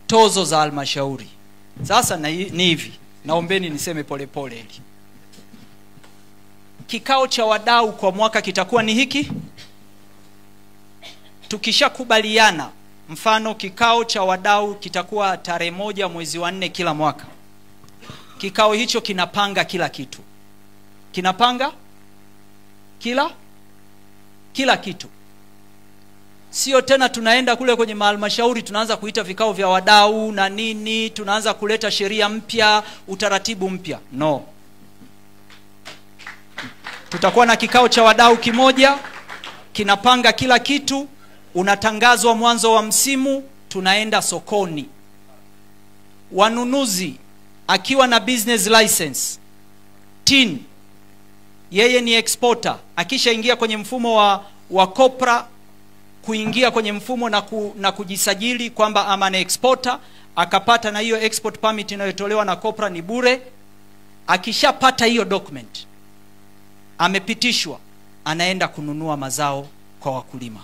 Tozo za halmashauri. Sasa ni hivi, naombeni niseme polepole hili. Kikao cha wadau kwa mwaka kitakuwa ni hiki. Tukishakubaliana, mfano kikao cha wadau kitakuwa tarehe 1 mwezi wa 4 kila mwaka. Kikao hicho kinapanga kila kitu. Kinapanga kila kitu. Sio tena tunaenda kule kwenye halmashauri tunaanza kuita vikao vya wadau na nini, tunaanza kuleta sheria mpya, utaratibu mpya. No. Tutakuwa na kikao cha wadau kimoja, kinapanga kila kitu, unatangazwa mwanzo wa msimu, tunaenda sokoni. Wanunuzi akiwa na business license, TIN, yeye ni exporter, akishaingia kwenye mfumo wa COPRA, kuingia kwenye mfumo na kujisajili kwamba ama ni exporter, akapata na hiyo export permit inayotolewa na COPRA ni bure. Akishapata hiyo document, amepitishwa, anaenda kununua mazao kwa wakulima.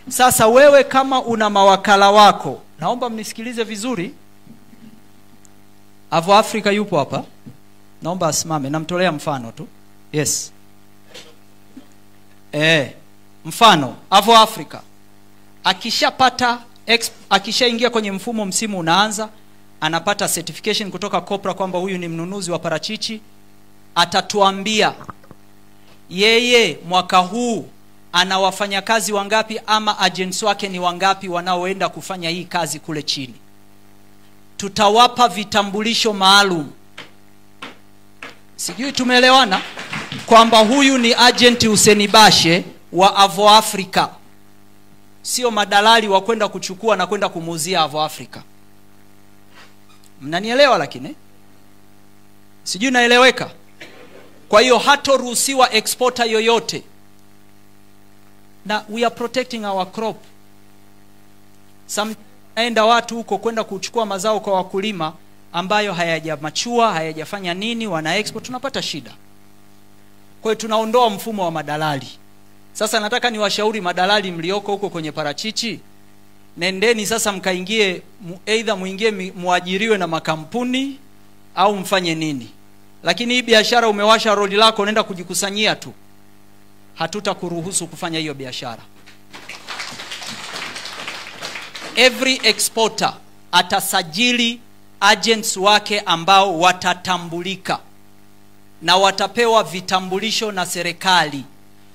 Sasa wewe kama una mawakala wako, naomba mnisikilize vizuri. Avo Africa yupo hapa, naomba asimame, namtolea mfano tu. Yes. Mfano Avo Africa akishapata akishaingia kwenye mfumo, msimu unaanza, anapata certification kutoka COPRA kwamba huyu ni mnunuzi wa parachichi. Atatuambia yeye mwaka huu ana wafanyakazi wangapi ama agents wake ni wangapi wanaoenda kufanya hii kazi kule chini. Tutawapa vitambulisho maalum. Sijui tumeelewana kwamba huyu ni agent Hussein Bashe wa Avo Africa. Sio madalali wa kwenda kuchukua na kwenda kumuuzia Avo Africa. Mnanielewa lakini? Sijui naeleweka. Kwa hiyo hatoruhusiwa exporter yoyote. Na we are protecting our crop. Naenda watu huko kwenda kuchukua mazao kwa wakulima ambayo hayajamachua, hayajafanya nini, wana export, tunapata shida. Kwa hiyo tunaondoa mfumo wa madalali. Sasa nataka niwashauri madalali mlioko huko kwenye parachichi, nendeni sasa mkaingie, either muingie muajiriwe na makampuni au mfanye nini. Lakini hii biashara umewasha roli lako unaenda kujikusanyia tu, hatutakuruhusu kufanya hiyo biashara. Every exporter atasajili agents wake ambao watatambulika na watapewa vitambulisho na serikali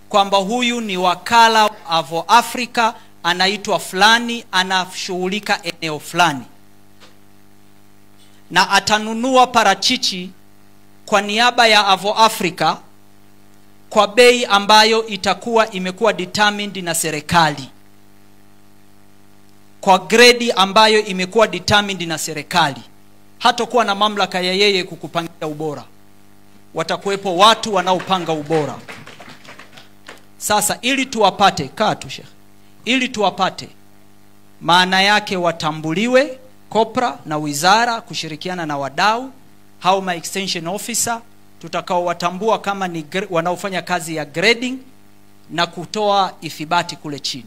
kwamba huyu ni wakala Avo Africa, anaitwa fulani, anashughulika eneo fulani, na atanunua parachichi kwa niaba ya Avo Africa kwa bei ambayo itakuwa imekuwa determined na serikali, kwa grade ambayo imekuwa determined na serikali. Hatakuwa na mamlaka ya yeye kukupangia ubora. Watakuwepo watu wanaopanga ubora. Sasa ili tuwapate, kaa tu Sheikh, ili tuwapate, maana yake watambuliwe COPRA na wizara kushirikiana na wadau, hao ma extension officer tutakao watambua kama ni wanaofanya kazi ya grading na kutoa ithibati kule chini.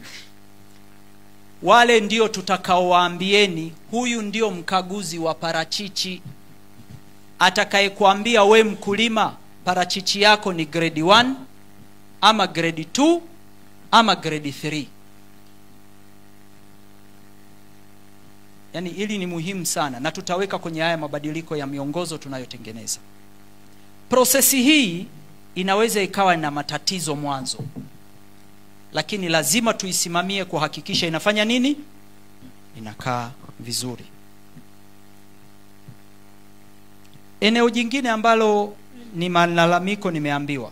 Wale ndio tutakaowaambieni huyu ndio mkaguzi wa parachichi atakayekuambia we mkulima parachichi yako ni grade 1 ama grade 2 ama grade 3. Yani hili ni muhimu sana, na tutaweka kwenye haya mabadiliko ya miongozo tunayotengeneza. Prosesi hii inaweza ikawa na matatizo mwanzo, lakini lazima tuisimamie kuhakikisha inafanya nini? Inakaa vizuri. Eneo jingine ambalo ni malalamiko nimeambiwa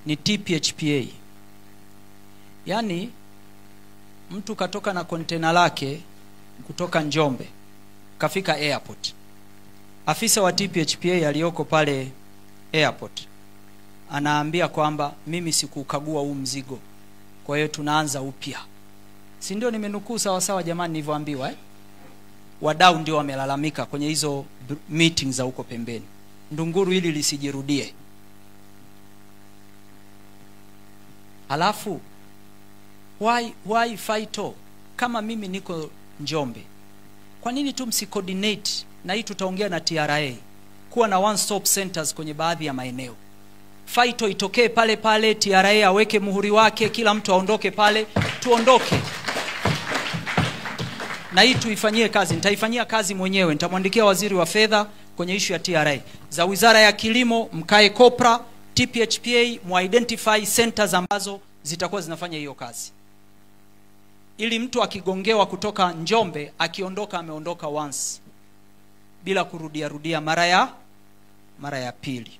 ni TPHPA. Yani mtu katoka na kontena lake kutoka Njombe kafika airport. Afisa wa TPHPA aliyoko pale airport anaambia kwamba mimi sikukagua huu mzigo, kwa hiyo tunaanza upya. Si ndio nimenukuu sawa sawa jamani nilivyoambiwa eh? Wadau ndio wamelalamika kwenye hizo meetings za huko pembeni. Ndunguru hili lisijirudie. Halafu why Phyto? Kama mimi niko Njombe, kwa nini tu msicoordinate? Na hii tutaongea na TRA, kuwa na one stop centers kwenye baadhi ya maeneo. Faito itokee pale pale, TRA aweke muhuri wake, kila mtu aondoke pale, tuondoke. Na hii tuifanyie kazi, nitaifanyia kazi mwenyewe, nitamwandikia waziri wa fedha kwenye issue ya TRA. Za wizara ya kilimo mkae COPRA, TPHPA muidentify centers ambazo zitakuwa zinafanya hiyo kazi, ili mtu akigongewa kutoka Njombe akiondoka ameondoka once bila kurudia rudia mara ya pili.